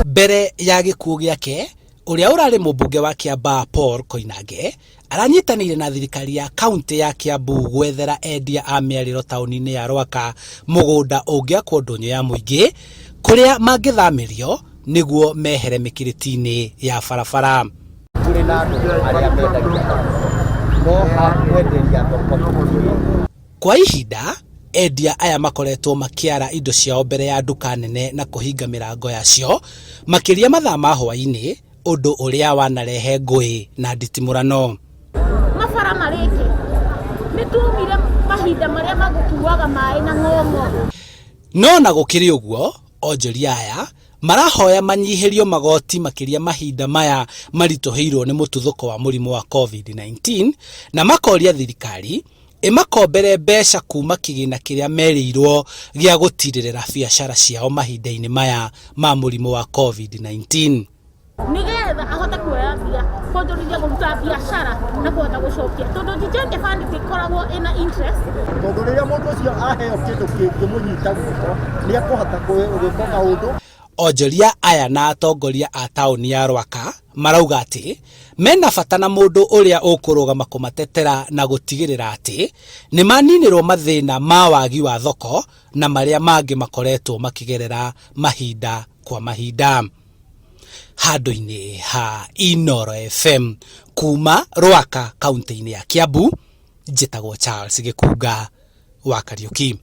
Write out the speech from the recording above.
Mbere ya gĩkuũ gĩake, ũrĩa ũrarĩ mũmbunge wa Kiambaa Paul Koinange aranyitanĩire na thirikari ya kaunti ya Kiambu gwethera endia a mĩarĩro taũni-inĩ ya Rwaka mũgũnda ũngĩakwo ndũnyũ ya mũingĩ kũrĩa mangĩthamĩrio nĩguo mehere mĩkĩrĩti-inĩ ya barabara. Tũrĩ na andũ arĩa mendagia thoko, no ha kwenderia thoko tũtirĩ. Kwa ihinda, endia aya makoretwo makĩara indo ciao mbere ya nduka nene na kũhinga mĩrango yacio makĩria mathaa ma hwaĩ-inĩ, ũndũ ũrĩa wanarehe ngũĩ na nditimũrano. Mabara marĩke nĩ tuumire mahinda marĩa magũkuaga maĩ na ng'ong'o. No na gũkĩrĩ ũguo, onjoria aya marahoya manyihĩrio magoti makĩria mahinda maya maritũhĩirwo nĩ mũtuthũko wa mũrimũ wa COVID-19 na makoria thirikari ĩmakombere mbeca kuma kĩgĩna kĩrĩa merĩirwo gĩa gũtirĩrĩra biacara ciao mahinda-inĩ maya ma mũrimũ wa COVID-19. Nigetha ahote kuoya mbia kuonjorithia kũruta biacara na kũhota gũcokia, tondũ Jijenge Fund ĩkoragwo ĩna interest. Tondũ rĩrĩa mũndũ ũcio aheo kĩndũ kĩngĩmũnyita guoko, nĩ ekũhota gwĩka kaũndũ. Onjoria aya na atongoria a taũni ya Rwaka marauga atĩ mena bata na mũndũ ũrĩa ũkũrũgama kũmatetera na gũtigĩrĩra atĩ nĩ maninĩrwo mathĩna ma wagi wa thoko na marĩa mangĩ makoretwo makĩgerera mahinda kwa mahinda. Handũ-inĩ ha Inooro FM kuma Rwaka kaunti-inĩ ya Kiambu, njĩtagwo Charles Gĩkunga wa Kariuki.